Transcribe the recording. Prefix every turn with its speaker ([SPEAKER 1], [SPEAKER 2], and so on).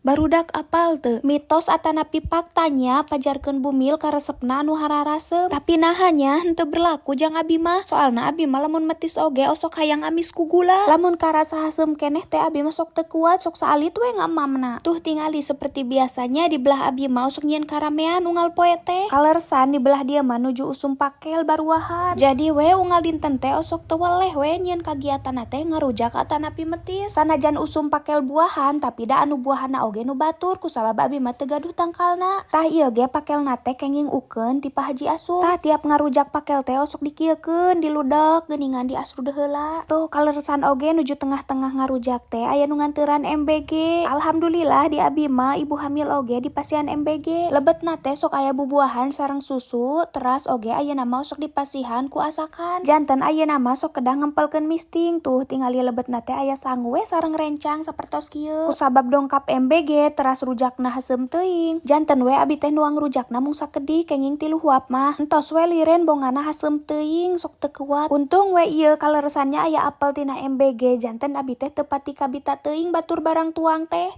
[SPEAKER 1] Barudak, apal teu mitos atanapi faktanya pajarkeun bumil karesepna anu hararaseum? Tapi naha nya henteu berlaku jang abi mah, soalna abi mah lamun metis oge osok hayang amis ku gula. Lamun karasa haseum keneh teh abi mah sok teu kuat, sok saalit we ngamamna. Tuh, tingali, seperti biasanya di belah abi mah osok nyieun karamean unggal poe teh. Kaleresan di belah dieu mah nuju usum pakel baruahan, jadi we unggal dinten teh osok teu weleh we nyieun kagiatanna teh ngarujak atanapi metis. Sanajan usum pakel buahan, tapi da anu buahanna oge nu batur, kusabab abi mah teu gaduh tangkalna. Tah, ieu ge pakelna teh kenging ukeun ti Pa Haji Asum. Tah, tiap ngarujak pakel teh osok dikieukeun, diludak geuningan, diasrud heula. Tuh, kaleresan oge nuju tengah-tengah ngarujak teh aya nu nganteran MBG. Alhamdulillah, di abi mah ibu hamil oge dipasihan MBG. Lebetna teh sok aya bubuahan sareng susu. Teras oge ayeuna mah osok dipasihan ku asakan, janten ayeuna mah sok kedah ngempelkeun misting. Tuh, tingali, lebetna teh aya sangu we sareng rencang sapertos kieu. Kusabab dongkap MBG teras rujakna haseum teuing, janten we abi teh nuang rujakna mung sakedik, kenging 3 huap mah. Entos we liren bongana, haseum teuing, sok teu kuat. Untung we ieu kaleresannya aya apel tina MBG, janten abi teh teu pati kabita teuing batur barang tuang teh.